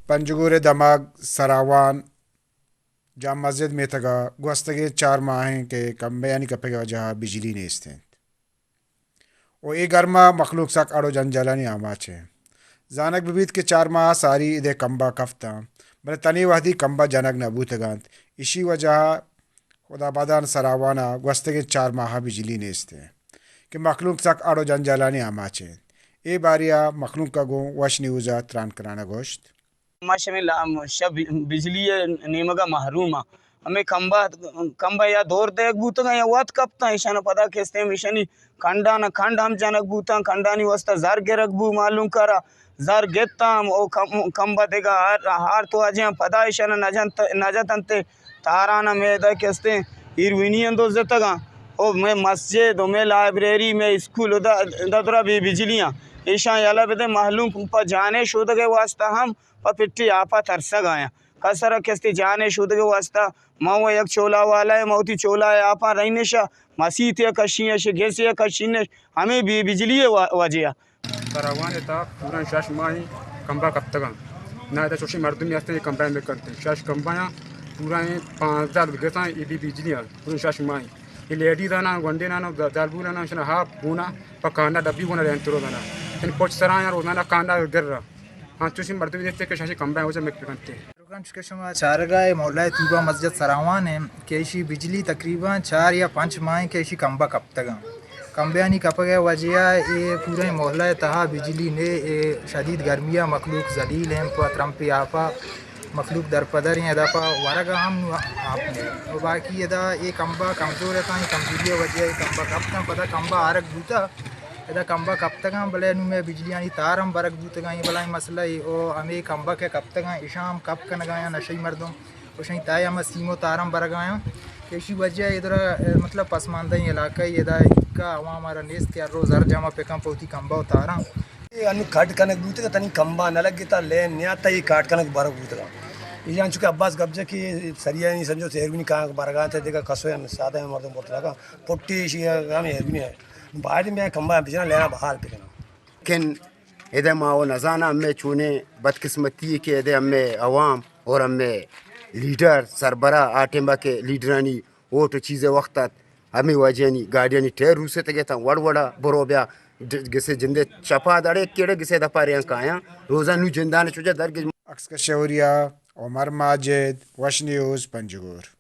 پنجگور ءِ دمگ سراوان جامع مسجد میتگ ءَ گوستگیں چار ماہ اِنت کہ کمبیانی کپگ ءِ وجہ ءَ بجلی نیست اِنت ءُ اے گرم ءَ مخلوق سک اڑ ءُ جنجالانی آماچ اِنت۔ زانگ بہ بیت کہ چار ماہ ءَ ساری اِد ءِ کمبہ کپتاں، بلے تنی وہدی کمبہ جنگ نہ بوتگ اَنت۔ ایشی وجہ ءَ خدابادان سراوان ءَ گوستگیں چار ماہ ءَ بجلی نیست اِنت کہ مخلوق سک اڑ ءُ جنجالانی آماچ اِنت۔ اے باری ءَ مخلوق ءَ گوں وش نیوز ءَ تران کنان ءَ گوشت۔ ما شمے لا-، شپ بجلی ءِ نیمگ ءَ محروم آں۔ ہمے کمبہ، کمبہ یا دور دیگ بوتگاں یا وت کپتاں، ایشاں پدا کستیں ایشانی کنڈاں کنڈ ہم جنگ بوتاں، کنڈانی واسطہ زر گرگ بو، معلوم کرا زر گتاں، او کم-، کمبہ دگہ ہار، ہارت واجہاں، پدا ایشاں نہ جنت، نہ جتنت، تاران ہم ادا کستیں ہیروئنی اندوز زتگاں۔ او مئے مسجد، او مئے لائبریری، مئے اسکول، ادا، ادا درا بے بجلی آں۔ ایشاں یلہ بدے، معلوم پہ جانے شودگے واسطہ ہم پہ پٹی آپا ترسگ آیاں۔ کسر ءَ کستی جان ءِ شودگ ءِ واسطہ من و یک چولا والا ایں، ما وتی چولا ءِ آپاں رہینش ءَ مسیت ءَ کشینش، گیس ءَ کشینش، ہمے بے بجلی ءِ وا-، وجہ ءَ۔ سراوان ءِ تہا پورا شش ماہ ایں کمبہ کپتگاں۔ نہ ادا چوشیں مردمی ہستیں اے کمبہ ءَ بکنت۔ شش کمبہ آں، پورا ایں پانزدہ گساں اے بے بجلی ءَ پورا شش ماہ ایں۔ اے لیڈیز آناں، گونڈین آناں، زالبول آناں، شنا ہاپ گونا پہ کانڈا ڈبی گونا رہن ترو دانا۔ یعنی پچ سرا آیاں روزانہ کانڈا گر رہا۔ ہاں، چوشیں مردمے دیستے کہ شاشی کمبہ ءَ وجہ مک بکنتے۔ پروگرام چکہ شما چارگا اے مولا طوبہ مسجد سراوان ایں کہ ایشی بجلی تقریباً چار یا پنچ ماہ ایں کہ ایشی کمبہ کپتگاں۔ کمبیانی کپگ ءِ وجہ ءَ اے پوریں مولا ءِ تہا بجلی نے، اے شدید گرمی ءَ مخلوق ذلیل ایں، پہ ترمپی آپا مخلوق درپدر ایں، ادا پہ ورگ ءَ ہم نو آپ نے۔ و باقی ادا اے کمبہ کمزور اتاں، اے کمزوری ءِ وجہ ءَ اے کمبہ کپتاں، پدا کمبہ آرگ بوتا۔ ادا کمبہ کپتگاں، بلے نوں مئے بجلیانی تار ہم برگ بوتگاں، اے بلاہیں مسئلہ اے۔ او ہمے کمبہ کہ کپتگاں، اشاں ہم کپ کنگایاں نشئی مردم، اشانی تہا ہم سیم و تار ہم برگایاں۔ کہ اشی وجہ اے درا، اے، مطلب پسماندہیں علاقہ اے، ادا ایکا عوام آرا نیست کہ ہر روز ہر جمع پکن پہ وتی کمبہ و تاراں۔ اے انو کٹ کنگ بوتگا، تنی کمبہ نہ لگتا، لین نیاتا، اے کاٹ کنگ برگ بوتگا۔ اے انچو کہ عباس گبجہ کہ سریانی سمجھو سیرونی کانگ برگا تے، دگہ کسو ہم سادہ مردم برت لگا۔ پٹی ایشی ہمے ہیروئنی ایں۔ باید ایں بیا کمبہ بجنا، لینا بحال بکنا۔ کن ادے ما و نزاناں ہمے چونیں بدقسمتی اے کہ ادے ہمے عوام اور ہمے لیڈر سربراہ آ ٹیمبا کہ لیڈرانی ووٹ و چیزے وقت ات، ہمے واجہانی گاڑیانی ٹائر روسے تگے تاں وڑ وڑا برو بیا ڈ-، گسے جندے چپا دڑے کیڑے گسے دپا ریاں کایاں روزانو جندان چوجا درگیج۔ عکس کش شوریا، عمر ماجد، وش نیوز، پنجگور۔